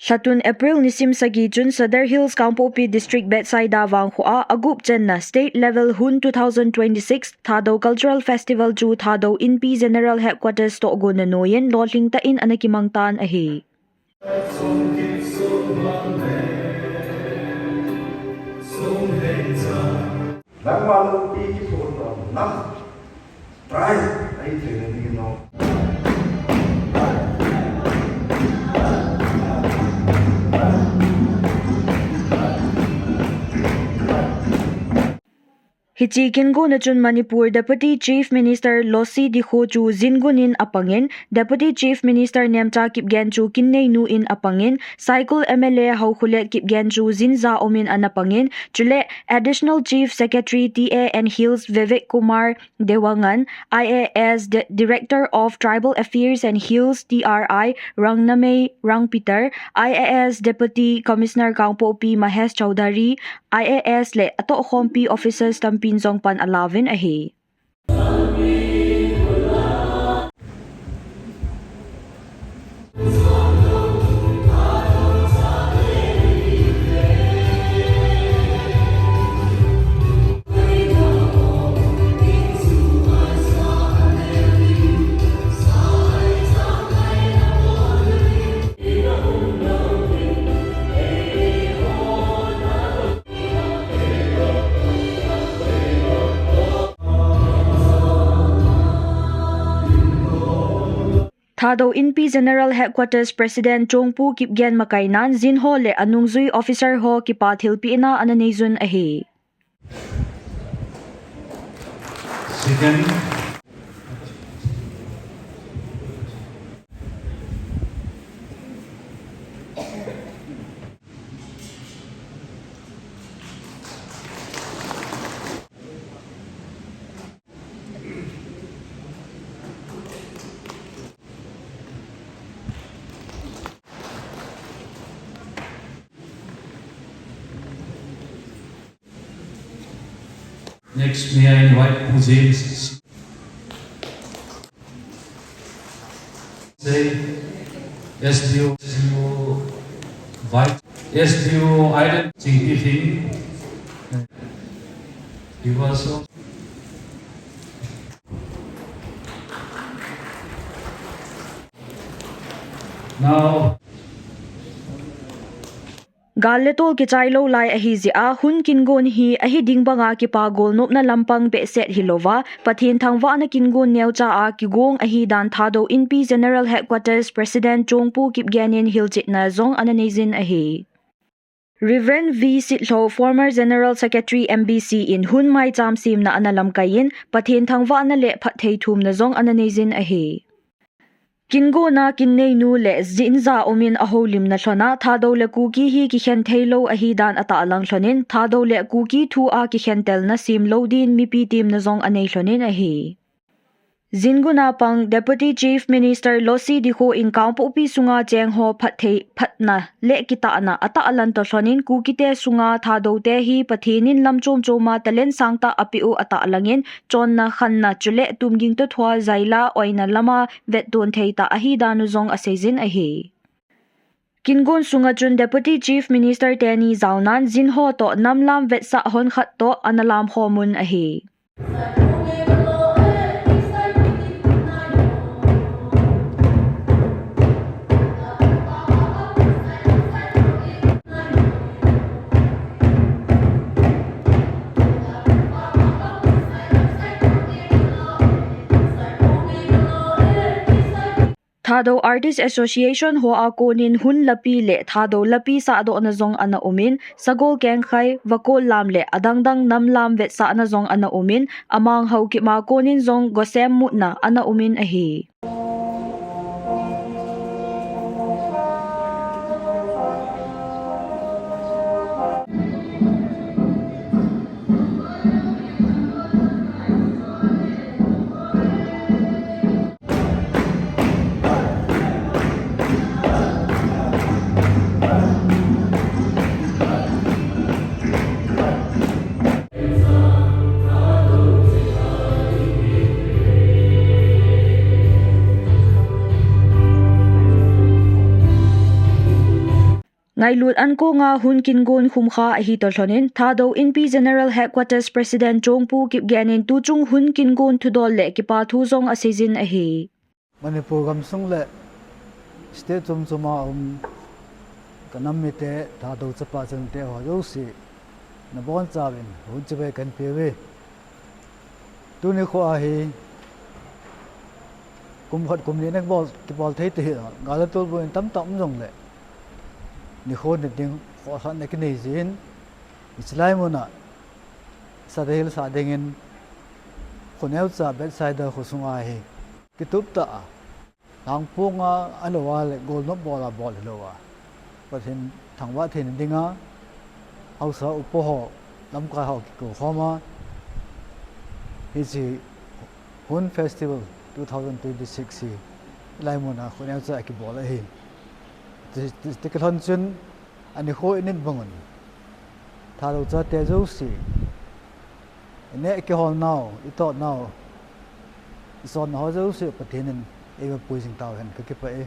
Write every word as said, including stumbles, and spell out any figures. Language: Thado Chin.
Lhatun April nisim sagi chun Sadar Hills Kangpokpi District Bethsaida vangkhoa agup channa State Level Hun two thousand twenty-six Thadou Cultural Festival chu Thadou Inpi General Headquarters toh gonna noiyin lolhing tah in ana kimang tan ahi. Nangma loupi kithoh tah na. Try. Ahi theina dingin no. Hiche kingonna chun Manipur Deputy Chief Minister Lo C Dikho chu jingun in apangin, Deputy Chief Minister Nemcha Kipgen chu kinneinu in apangin, Saikul M L A Haokholet Kipgen chu jinja um in ana pangin, chule Additional Chief Secretary T A and Hills Vivek Kumar Dewangan, I A S, Di-, Director of Tribal Affairs and Hills, T R I, Rangnamei Rangpitar, I A S, Deputy Commissioner Kangpokpi Mahesh Chaudhary, I A S le atohkhompi officers tampin jong pan alauvin ahi. Thadou Inpi General Headquarters President Chongpu Kipgen makainan jinho le anungjui officer ho kipa thilpehna ana neijun ahi. Second. Next, may I invite Pu James. Say, S D O, S D O Vice, S D O Island, Chingki Thing. He was also Now, Gal le tol kichai lou lai ahi jeh a, hun kingon hi ahi ding banga kipa golnopna lampang behseh hilouva, Pathen thangvahna kingon neocha a kigong ahi dan Thadou Inpi General Headquarters President Chongpu Kipgen in hilchetna jong ana neijin ahi. Reverend V Sitlhou, former General Secretary M B C in hun maicham semna ana lamkai in, Pathen thangvahna le phatthei thumna jong ana neijin ahi. Kingonna kinneinu le jinja um in ahoulimna lhona Thadou le Kuki hi kikhen theilou ahi dan atahlang lhonin, Thadou le Kuki thu a kikhentelna semlou din mipi temna jong anei lhonin ahi. Jingonna pang Deputy Chief Minister Lo C Dikho in Kangpokpi sunga cheng ho phatthei phatna le kitahna atahlan toh lhonin Kukite sunga Thadou te hi Pathen in lam chom choma talent sangtah apeh u atahlangin, chonna, khanna, chule tumging toh thua, jaila, oina lama vetton thei tah ahi dan u jong aseijin ahi. Kingon sunga chun Deputy Chief Minister teni jaonan jinho toh namlam vetsah honkhat toh ana lamkhomun ahi. Thadou Artist Association hoa konin hun lapi le Thadou lapi sahdohna jong ana umin, sagol kengkhai, vakol lam le adangdang namlam vetsahna jong ana umin, amang Haokip a konin jong gosem mutna ana umin ahi. Ngailut ankonga hun kingon khumkha ahi toh lhonin, Thadou Inpi General Headquarters President Chongpu Kipgen in tuchung hun kingon thudol le kipathu jong aseijin ahi. Manipur gamsung le state chom choma um kanam mite, Thadou chapa chate ho jouse, nabonchauvin hun chibai kanpeuve. Tuni khoa hi kum khat kum ni nakibol, kibol thei tahih, gal le tol boina tamtah um jongle, nikho nit ding khohsahna kinei jin, hichelai muna Sadar Hills a dingin khoneocha Bethsaida khosunga hi kituptah a, lhangponga ahilouva le golnop bola bol hilouva, Pathen thangvah theina dinga haosa upa ho, lamkai ho kikoukhoma, hiche Hun Festival two thousand twenty-six hi hilai muna khoneocha kibol ahi. Ti, ti, ti kilhon chun, anikho init bangun, Thadou chate jouse, ineh kiholnau, itotnau, isonna ho jouse Pathen in eivapui jing tauhen, kakipah e.